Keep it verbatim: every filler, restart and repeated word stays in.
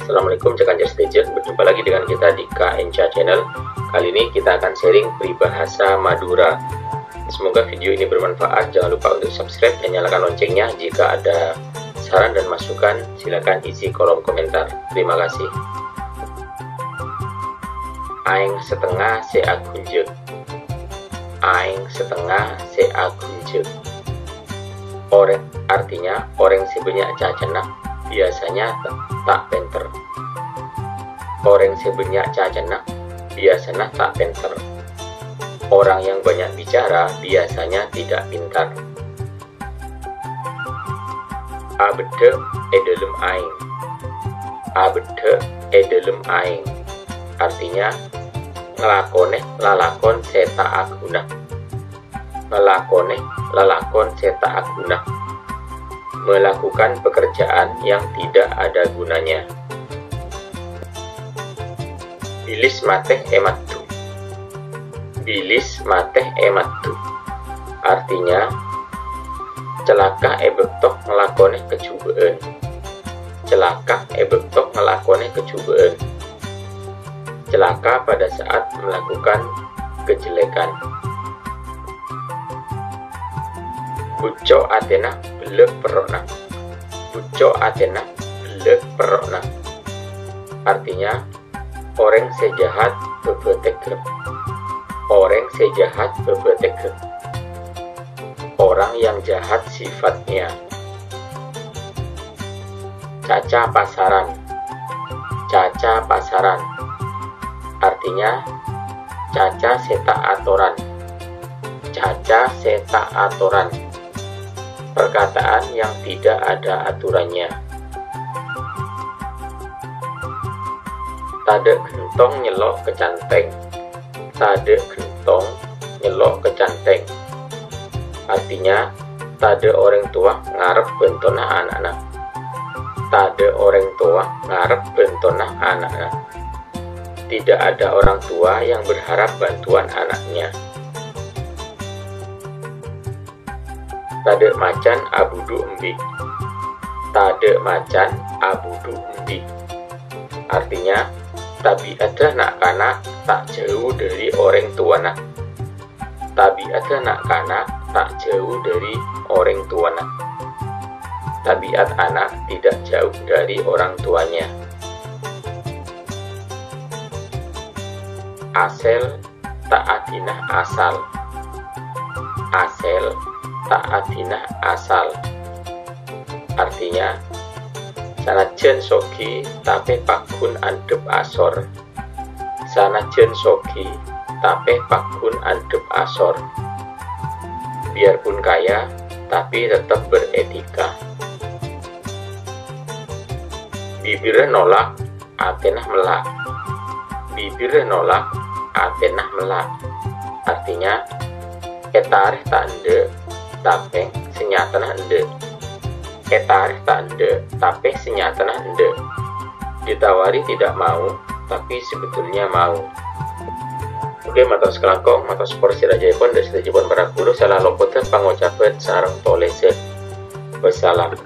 Assalamualaikum, cekkan sadhâjâ. Berjumpa lagi dengan kita di K N C Channel. Kali ini kita akan sharing peribahasa Madura. Semoga video ini bermanfaat. Jangan lupa untuk subscribe dan nyalakan loncengnya. Jika ada saran dan masukan, silakan isi kolom komentar. Terima kasih. Aèng setengah sè aghunjhâk. Aèng setengah sè aghunjhâk. Orèng, artinya, orèng sè bânnya' cacana biasanya ta-, ta' pènter. Orèng sè bânnya' cacana biasanya ta' pènter. Orang yang banyak bicara biasanya tidak pintar. Abeddhâ' è dhâlem aèng. Abeddhâ' è dhâlem aèng. Artinya, ngalakonè lalakon sè ta' aghuna. Ngalakonè lalakon sè ta' aghuna. Melakukan pekerjaan yang tidak ada gunanya. Bilis matè è maddhu. Bilis matè è maddhu. Artinya, celaka è bâkto ngalakonè kajhubâ'ân. Celaka è bâkto ngalakonè kajhubâ'ân. Celaka pada saat melakukan kejelekan. Bucco' atèna bellâk perro'na. Bucco' atèna bellâk perro'na. Artinya, orèng sè jahat bhâbhâtèghâ. Orèng sè jahat bhâbhâtèghâ. Orang yang jahat sifatnya. Caca pasaran. Caca pasaran. Artinya, caca sè ta' atoran. Caca sè ta' atoran. Perkataan yang tidak ada aturannya. Tadâ' ghentong nyello' ka cantèng. Tadâ' ghentong nyello' ka cantèng. Artinya, tadâ' orèng towa ngarep bhântona ana'na. Tadâ' orèng towa ngarep bhântona ana'na. Tidak ada orang tua yang berharap bantuan anaknya. Tadâ' macan abudhu embi'. Tadâ' macan abudhu embi'. Artinya, tabi'adda na'-kana' ta' jhâu dhâri orèng towana. Tabi'adda na'-kana' ta' jhâu dhâri orèng towana. Tabiat anak tidak jauh dari orang tuanya. Asèl ta' adhina asal. Asèl ta' adhina asal. Artinya, sanajjhân soghi, tapè pagghun andhâp asor. Sanajjhân soghi, tapè pagghun andhâp asor. Biarpun kaya, tapi tetep beretika. Bibirra nolak, atèna mella'. Bibirra nolak, atèna mella'. Artinya, ètarè ta' endâ', tapè sanyatana endâ'. Ètarè ta' endâ', tapè sanyatana endâ'. Ditawari tidak mau, tapi sebetulnya mau. Oke, mator sakalangkong, mator saporsi rajâèpon, dâ' sadhâjâèpon para ghuru, sala lopot pangocabhân sareng tolèsan. Wassalam.